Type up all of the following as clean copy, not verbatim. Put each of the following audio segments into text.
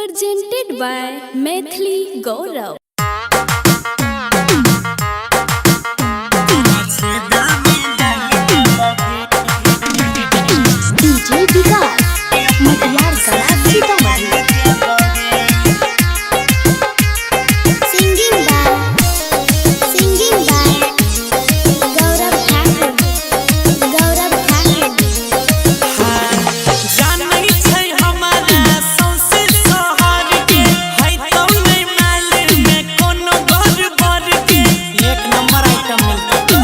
Presented by Maithili Gaurav. DJ Vikas Matiyar Kala Sitamarhi. Singing by Gaurav Thakur. Gaurav Thakur. जानै छै हमारा सौंसे शहर के, है तो नै माल में कोनो गड़बड़ के। एक नंबर आइटम मिलता के।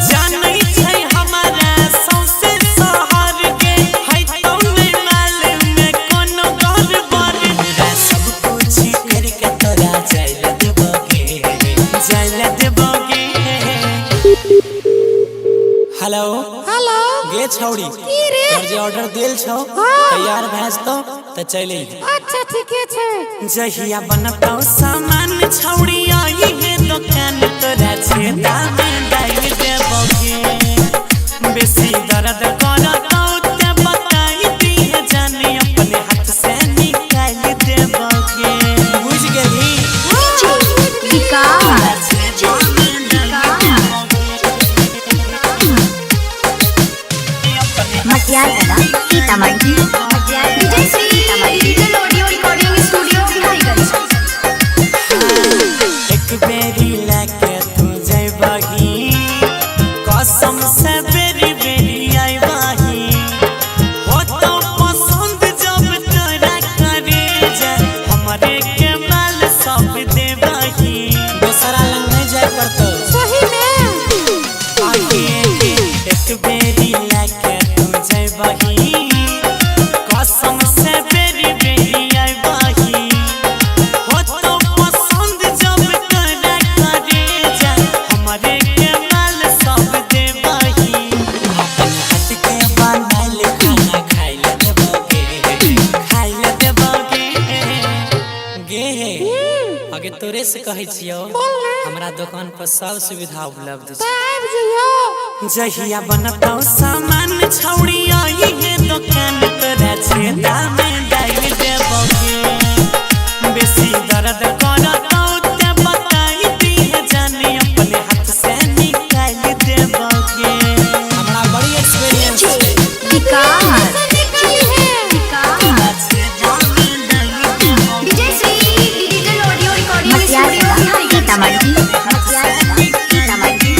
जानै छै हमारा सौंसे शहर के, है तो नै माल में कोनो गड़बड़ के। सब कुछ करके तोरा जाइल देबोगे, जाइल देबोगे। Hello hello. गे छौड़ी, की रे? तोहर जे ऑर्डर देल छौ हाँ। तैयार भए जेतौ त चलि अइहे। अच्छा ठीके छै। जहिया बनतौ सामान छौड़ी आई हे दुकान, तोरा छेदा में डालि देबोगे। बेसी दर्द करतौ ते बताई दिहे जानी, अपने हाथ से निकालि देबोगे। बुझि गेलही? DJ विकास छेदा में डालि देबोगे। मटियार कला सीतामढ़ी। विजय Shri digital audio recording studio Biharigunj. एक बेरी लेके तू जैबही, कसम से बेरी बेरी आइबही। हो तो पसंद जब तोरा करे जा, हमरे के माल सब देबही। दोसरा लंग नहीं जाय पड़तो। सही में। आगे एक बेरी लेके तू जैबही, कसम से बेरी बेरी आइबही। हो तो पसंद जब तोरा करे जा, हमरे के माल सब देबही। अपन हाथ के बनाइल खाना खाइल देबोगे, खाइल देबोगे। गे हे आगे तोरे से कहै छियौ, बोल ना। हमरा दुकान पर सब सुविधा उपलब्ध तऽ छै। आबि जइयो। जहिया बनतौ सामान छौड़ी आई हे दुकान, तोरा छेदा में डालि देबोगे। बेसी दर्द करतौ ते बताई दिहे जानी, अपने हाथ से निकालि देबोगे। हमरा बड़ी एक्सपीरियंस DJ छै। विकास निकाली है। छेदा में डालि देबोगे। Vijay Shri digital audio recording Matiyar studio Kala Biharigunj. Sitamarhi. Matiyar Kala Sitamarhi.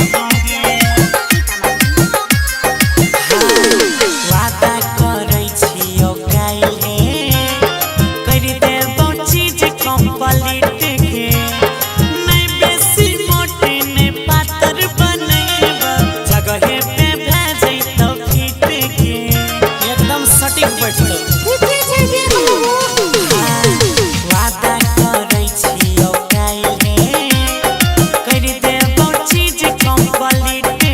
वादा करै छियौ काल्हे करि देबौ चीज कंप्लीट के। नै बेसी मोट नै पातर बनेबौ, जगहे पे भए जैतौ फिट के, एकदम सटीक बैठतौ। ठीके छै देख लेबो। वादा करै छियौ काल्हे करि देबौ चीज कंप्लीट के।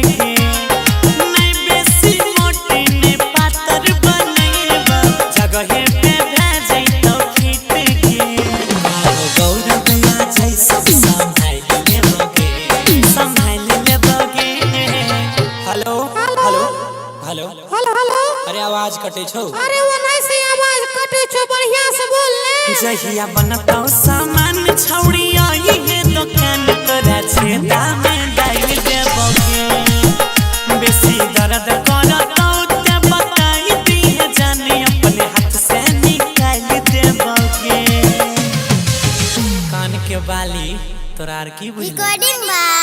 नै बेसी मोट नै पातर बनेबौ, जगहे पे भए जैतौ फिट के। गौरव आ छै सब सम्हालि लेबोगे, सम्हालि लेबोगे। Hello hello hello. Hello hello. अरे आवाज कटै छौ। अरे वो नहीं से आवाज कटे छौ, बढ़िया से बोल ने। जहिया बनतौ सामान छौड़ी आई हे दुकान, तोरा छेदा में डालि देबोगे। बेसी दर्द करतौ ते बताई दिहे जानी, अपने हाथ से निकालि देबोगे। कान के बाली तोरा आर की बुझल। Recording by